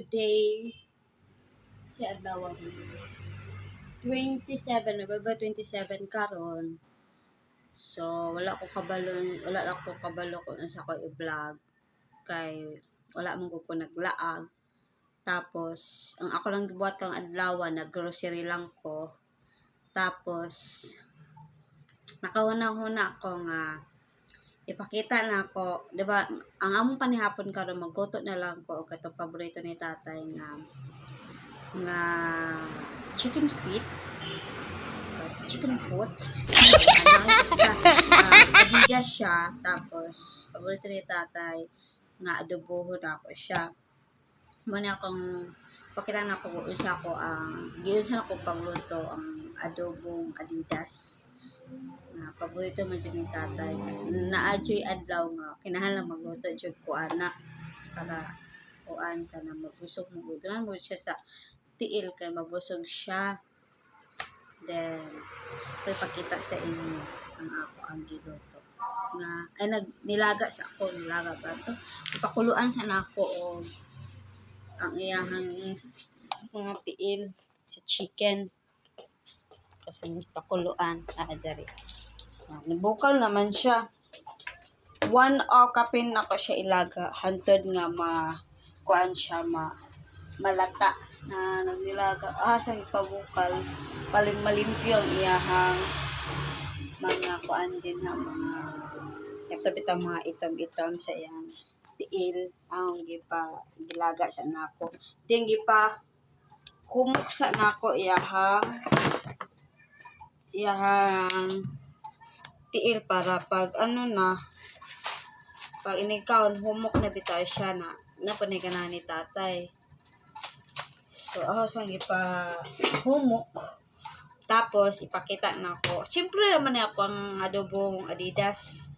Today, si adlaw 27, November 27 karon. So, wala ko kabalo, wala ko kabalo kung unsa ko i-vlog kay wala man ko naglaag. Tapos, ang ako lang gibuhat kang adlaw, nag-grocery lang ko. Tapos, nakahuna-huna ko nga ipakita na ako, 'di ba? Ang among panihapon karon, magluto na lang ko og katong paborito ni tatay nga nga chicken feet, chicken foot. Ano, basta Adidas siya. Tapos paborito ni tatay nga adobohon ako siya. Muna akong pakita na ko unsa ko ang giunsa ko pagluto ang adobong Adidas nga paborito man jud ni tatay. Naa juy adlaw nga kinahanglan magluto jud ko ana para kuan ka na mabusog mo. Ganahan mo siya sa tiil kay mabusog siya. Then ko ipakita sa inyo ang ako ang giluto nga ay nag nilaga sa ako, nilaga ba to, ipakuluan sa nako og ang iyahang mga tiil sa chicken kasi pakuluan ah diri. Ah, nibukal naman siya. 1 hour kapin ako siya ilaga hantod nga ma kuan siya, ma malata na nagnilaga ah sa pabukal palim malimpyo ang iyahang mga kuan din ha, mga ito bitaw, mga itom-itom sa iyang tiil ang gipa gilaga sa nako. Din gipa humok sa nako iyahang iyahang tiil para pag ano na, pag inikaon, humok na bitaw siya na na na ni tatay. So ako sang ipa humok, tapos ipakita na ko. Siyempre naman ako ang adobong Adidas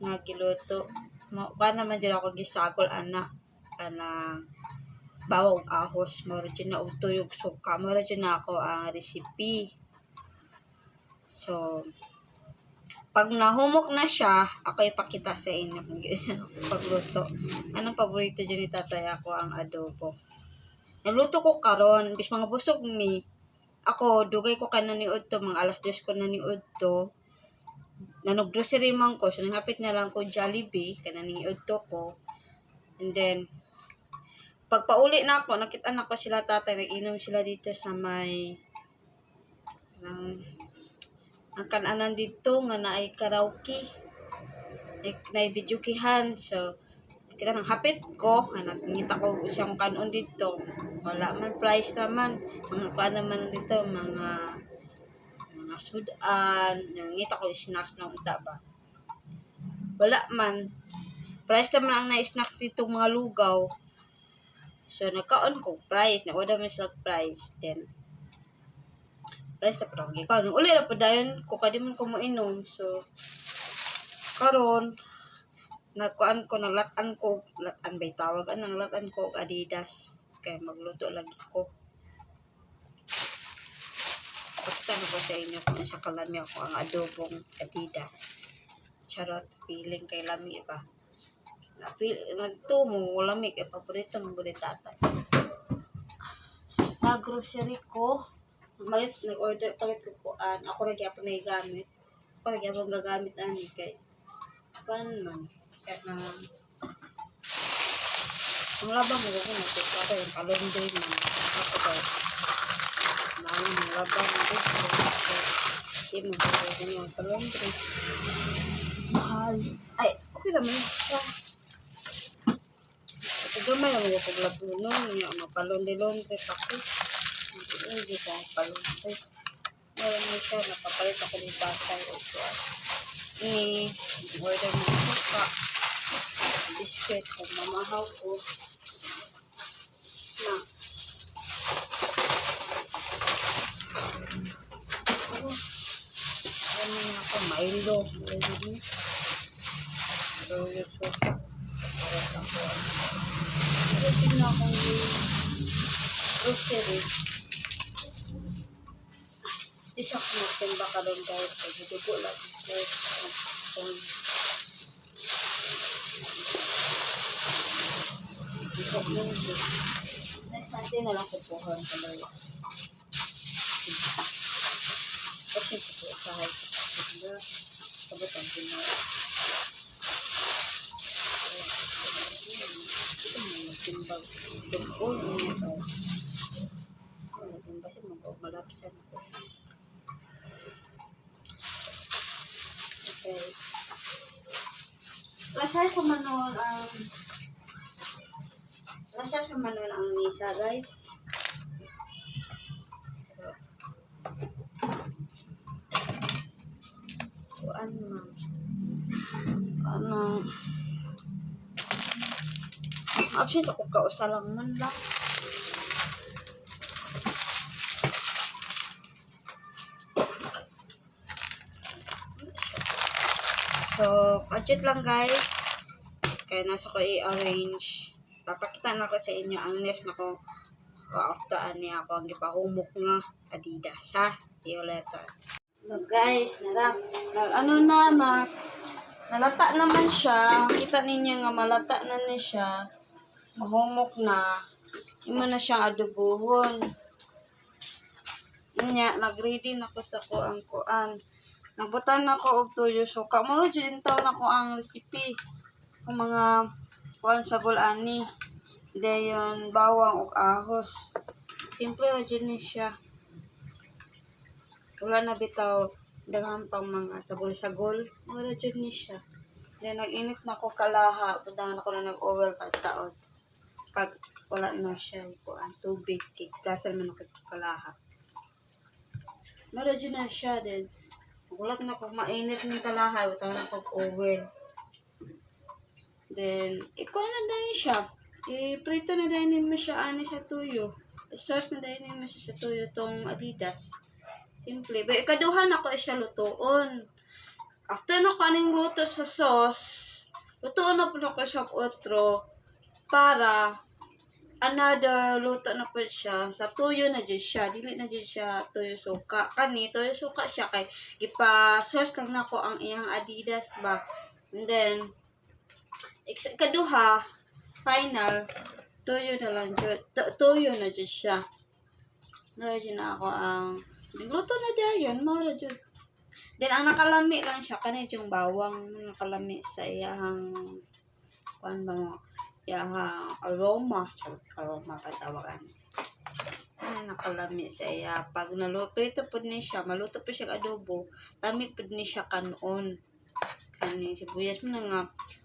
nga giluto mo kuan naman jud ako gisagol ana kanang bawang, ahos mo jud na, og tuyog suka mo jud na ako ang recipe. So pag nahumok na siya, ako ipakita sa inyo kung giunsa ako pagluto. Anong paborito dyan ni tatay ako ang adobo. Naluto ko karon, bis mga busog mi. Ako, dugay ko ka naniud to, mga alas 2 ko naniud to. Nanog grocery man ko, so nangapit na lang ko Jollibee, kanang to ko. And then, pagpauli na ako, nakita na ko sila tatay, nag-inom sila dito sa may, ang kananan dito nga naay karaoke, naay videokehan. So kita nang hapit ko nga nagngita ko siyang kanon dito, wala man price naman, mga kuan naman dito, mga sudan. Nangita ko snacks na unta ba, wala man price naman ang na-snack dito, mga lugaw. So nagkaon ko price na order man sila price, then price na parang gikaon uli ra pa dayon ko kay di man ko moinom. So karon nagkuan ko, naglat-an ko, lat-an bay tawag anang lat-an ko og Adidas kay magluto lagi ko. Pakita na ko sa inyo kung unsa kalami ako ang adobong Adidas. Charot, feeling kay lami ba na feel nagtumo lami kay paborito mo ni tatay. Na grocery ko, malit nag-order, palit ko kuan, ako ra gyapon na gamit, ako ra gyapon gagamit ani kay kuan man kaya na ang laba mo ko na ko yung palondoy man ako kay mahal ang laba mo ko di mo ko yung palondoy mahal. Ay, okay naman siya. Ito gamay lang mo ko no niya mapalonde-londe pa ko, hindi ko palonde. Wala mo siya, napapalit ako ng batay o kuan ni order mo suka, biscuit kung mamahaw ko, snacks. Oh, ano na ako, Milo. Milo Milo suka para sa kuan. Pero tingnan akong grocery. Di siya kumatimba ka doon dahil pag dugo lagi ko. Kung ito mo. Kasi na lang kupuhan tuloy. Kasi ko usahay sa pasigla. Sabot ang Pinoy. Ito mo magtimbag. Tungkol niya sa magtimba siya, mag-malapsan ko. Okay. Lasay ko man ang misa, guys. Kuan man. Ano, option sa kung kausa lang man lang. So, budget lang, guys. Kaya nasa ko i-arrange. Papakita na ko sa inyo ang nest na ko. Kaaftaan niya ako ang gipahumok nga Adidas, ha? See you later. So, guys, nag ano na, na, nalata naman siya. Kita ninyo nga malata na ni siya. Mahumok na. Imo na siyang adobohon. Nya, nag-ready na ko sa kuang kuan. Nagbutan na ko og tuyo suka. Mao jud taon na ko ang recipe. Ang mga kuan sa ani. Dayon bawang ug ahos. Simple ra jud ni siya. Wala na bitaw daghan pang mga sagol-sagol. Wala jud ni siya. Then nag-init na ko kalaha, puntahan ako na nag-oil taod. Pag wala na siya kuan tubig kay gasal man ako kalaha. Mara jud na siya then. Wala na ko mainit ni kalaha, butahan na ko oil. Then ikuan na dayon siya. I-prito na dayon nimo siya ani sa tuyo. Sauce na dayon nimo siya sa tuyo tong Adidas. Simple. Ba ikaduha na ko siya lutoon. After na kaning luto sa sauce, lutoon na po na ko siya og otro para another luto na po siya. Sa tuyo na jud siya. Dili na jud siya tuyo suka. Kani, tuyo suka siya kay gipa-sauce lang nako ang iyang Adidas ba. And then, kaduha, final, tuyo na lang jud. Tuyo na jud siya. Mao jud na ako ang luto na dayon, mao ra jud. Then ang nakalami lang siya kani yung bawang nakalami sa iyang kuan ba mo, iyang aroma, charot, aroma pa tawagan. Ano nakalami sa iya pag naluto prito pud ni siya, maluto pa siya adobo, lami pud ni siya kanon. Kani sibuyas mo na nga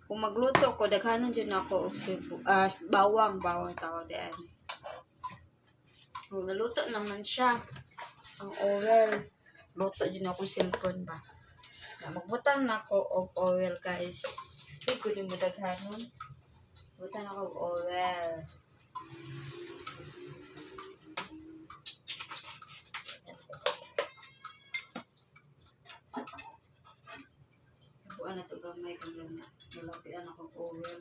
kung magluto ko daghanan jud nako og bawang, bawang tawag diyan. So, naluto naman siya. Ang oil. Luto din ako cellphone ba. Na, magbutang na ako og oil, guys. Uy, kunin mo daghanon. Butang ako og oil. Buwan na ito gamay kung na. Nalapian ako og oil.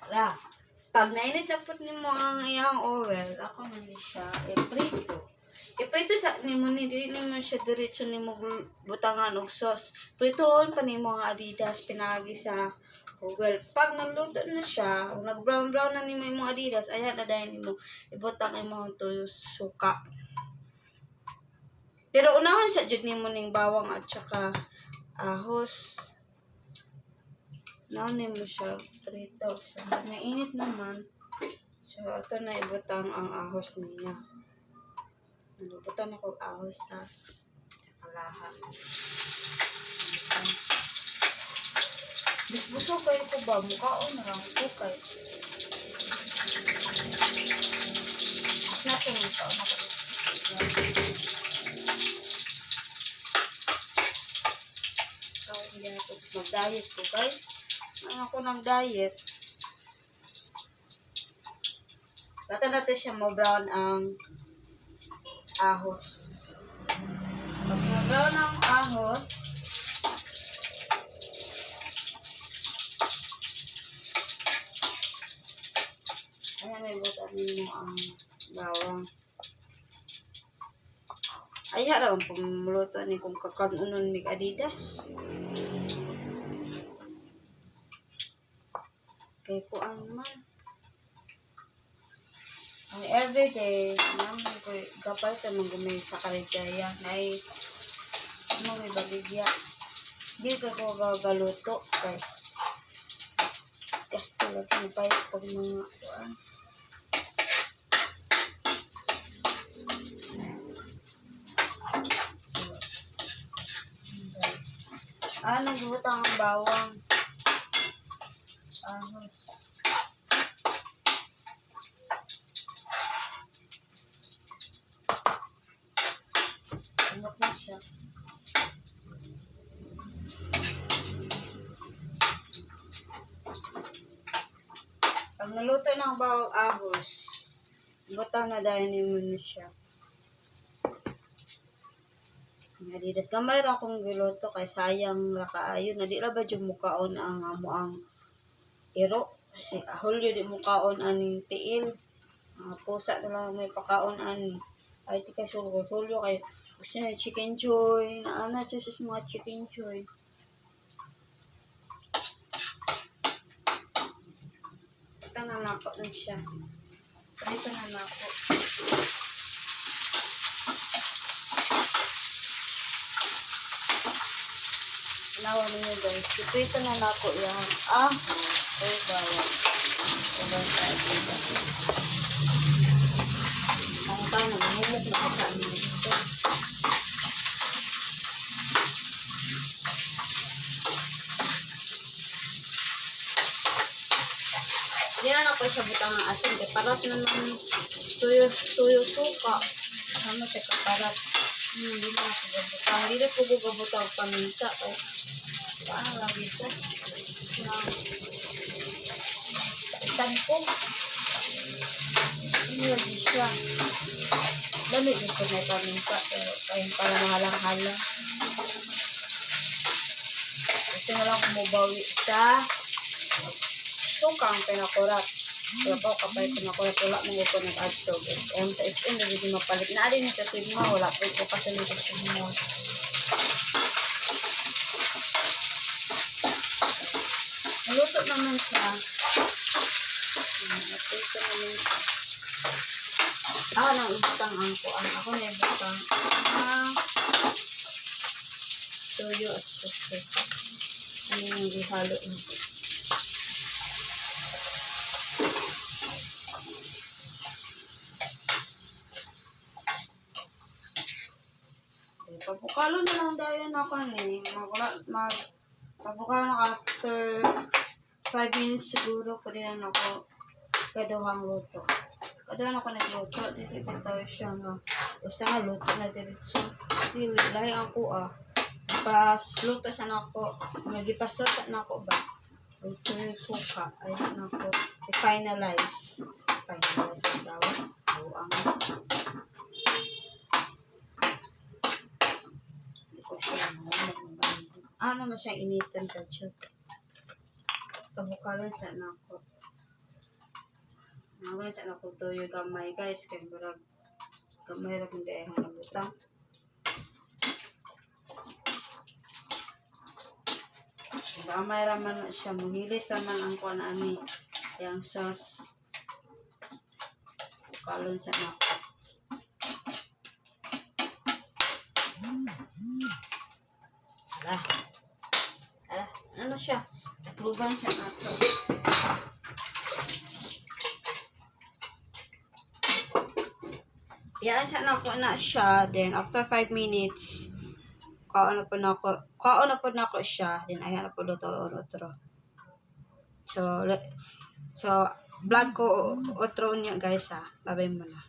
Tara. Pag nainit na po nimo ang iyang oil, ako man ni siya iprito. Iprito sa nimo ni dili nimo siya diretso nimo butangan og sauce. Pritoon pa nimo ang Adidas pinagi sa oil. Pag naluto na siya, o nag brown brown na nimo imong Adidas, ayan na dayon nimo ibutang imong tuyo suka. Pero unahon sa jud nimo ning bawang at saka ahos. Naon nimo siya prito. So, pag nainit naman, so ato na ibutang ang ahos niya. Nabutan ako og ahos sa kalaha. Busog kayo ko ba? Mukhaon na lang ko kay. Nasa mukhaon ako. Hindi ako mag-diet ko, guys. Ano ako nag-diet? Bata natin siya mo brown ang ahos. Pag mo-brown ang ahos, ayan, may butan mo ang bawang. Ay, harap ang pamuluto ni kung kakanunon mig Adidas. Kay kuang man. Ang everyday, naman ko, kapal ito manggumay sa kaligaya. Nay, mga baligya. Di ka ko gagaluto. Kay, gasto lang ang payat pag mga kuan. Ah, nagbutang ang bawang. Ahos. Umot na siya. Pag naluto ng bawang ahos, butang na dahil ni mo na siya. Adidas. Gamay ra akong giluto kay sayang ra kaayo. Na di ra ba jud mukaon ang amo ang iro. Si Julio di mukaon aning tiil. Mga pusa na lang may pakaon ani. Ay ti kay sulgo Julio kay gusto niya chicken joy. Naana siya sa mga chicken joy. Ito na nako na siya. Ito na nako. Nawa ninyo guys. Iprito na nako yan. Ah, oh, bawang. Bawang sa dito. Ang tao na mahumok na sa ano ito. Di na nako siya butang ang asin. Kaya paras naman tuyo, tuyo suka. Ano siya kaparat. Hindi na ako gabutang. Hindi na po ko gabutang paminta. Kaya, paano lang ito? Na, itan ko. Ano lagi siya? Dami din po may paminta. Pero kaya para mahalang-halang. Gusto na lang kumubawi sa sukang pinakurat. Wala pa kapay pinakurat. Wala mo ko nag-add to. SM sa SM, hindi mapalit. Naali niya sa Sigma. Wala po ko kasi nito sa Sigma. Naluto naman siya. Naluto naman siya. Ako nang ibutang ang kuan. Ako na ibutang ang toyo at suka. Ano yung ihalo nito? Okay, pabukalo na lang dayon ako ni. Mag pabukalo na after 5 minutes siguro pwede na ako kaduhang luto. Kaduhan ako nagluto. Dito bitaw siya nga. Basta nga luto na diretso. Dili, lahi ako ah. Pas luto siya na ako. Nagipasluto na ako ba? Luto yung suka. Ay na ako. I-finalize. Finalize daw. Buang. Hindi ko siya ano na siya initan ka siya. Pabukalan sa nako. Nakuha sa nako tuyo gamay guys. Kaya murag gamay ra kung dahil ang nabutang. Gamay ra man siya. Muhilis ra man ang kuan ani. Yang sauce. Bukalon sa nako. Ala. Ala. Ano siya? Takluban siya nato. Yan siya na ko na siya. Then, after 5 minutes, kaon na po na ako. Kaon na po na ako siya. Then, ayan na po luto otro. So, vlog ko otro niya guys ha. Babay muna.